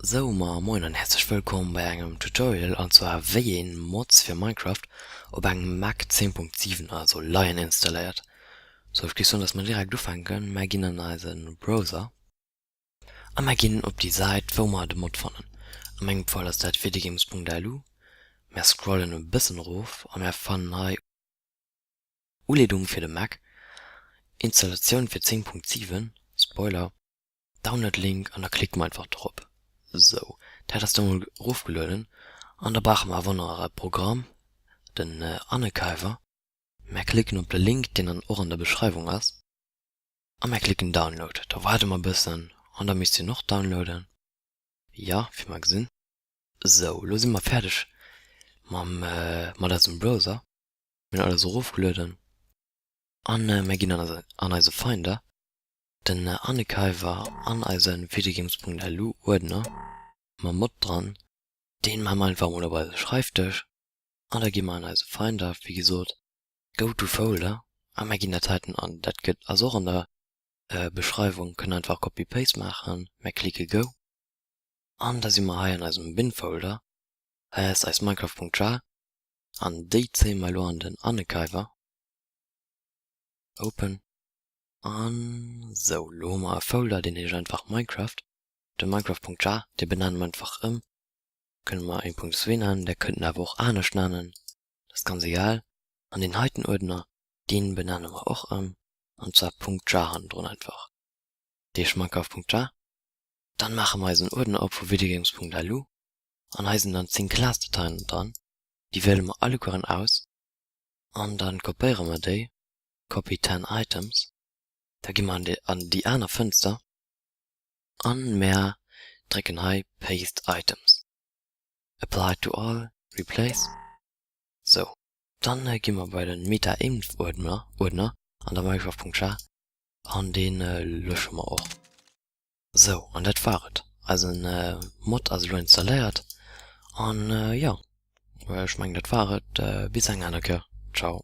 Sou ma moin an häerzlech wëllkomm bei engem Tutorial an zwar wéi een Mods fir Minecraft op engem Mac 10.7 also Lion installéiert. Sou ech géif soen dass mer direkt ufänken, mer ginn an eisen Browser a mer ginn op déi Säit wou mer de Mod fannen. A mengem Fall ass dat videogames.lu. Mer scrollen e bëssen erof a mer fannen hei Uleedung fir de Mac, Installatioun fir 10.7, Spoiler, Download Link an da klicke mer einfach drop. Sou, dat ass da mol erofgelueden an da brauche mer awer nach e Programm, den Unarchiver. Mer klicken op de Link deen dann och an der Beschreiwung ass a mer klicken Download. Da waarde mer e bëssen an da misst hien och downloaden. Jo, wéi mer gesinn. Sou, elo si mer fäerdeg mam mat eisem Browser. Mir hunn alles erofgelueden an mer ginn an eise Finder. Den Unarchiver an eisen videogames.lu Uerdner mam Mod dran, deen maache mer einfach mol op eise Schreifdësch an da gi mer an eise Finder, wéi gesot Go to folder a mer ginn dat heiten an, dat gëtt ass och an der Beschreiwung, kënnt einfach Copy Paste maachen, mer klicke Go an da si mer hei an eisem Bin Folder, hei ass eis Minecraft.jar an déi zéie mer elo an den Unarchiver, Open. An sou, lo hu mer e Folder, deen heescht einfach Minecraft. De Minecraft.jar, dee benenne mer einfach ëm. Kënne mer 1.2 nennen, där kënnt en awer och anescht nennen, dat ass ganz egal. An deen heiten Uerdner, dee benenne mer och ëm, an zwar .jar hannendrun einfach. Dat heescht Minecraft.jar. Dann maache mer eisen Uerdner op vu videogames.lu an hei sinn dann 10 Class-Dateien dran. Déi wiele mer allegueren aus an dann kopéiere mer déi. Copy 10 items, da gi mer an déi aner Fënster an mär drécken hei Paste items, Apply to all, Replace. Sou, dann gi mer bei den Meta-Inf Uerdner an der Minecraft.jar an deen lösche mer och. Sou, an dat war et, eisen Mod ass elo installéiert an jo, ech mengen dat war et, bis eng aner Kéier, ciao.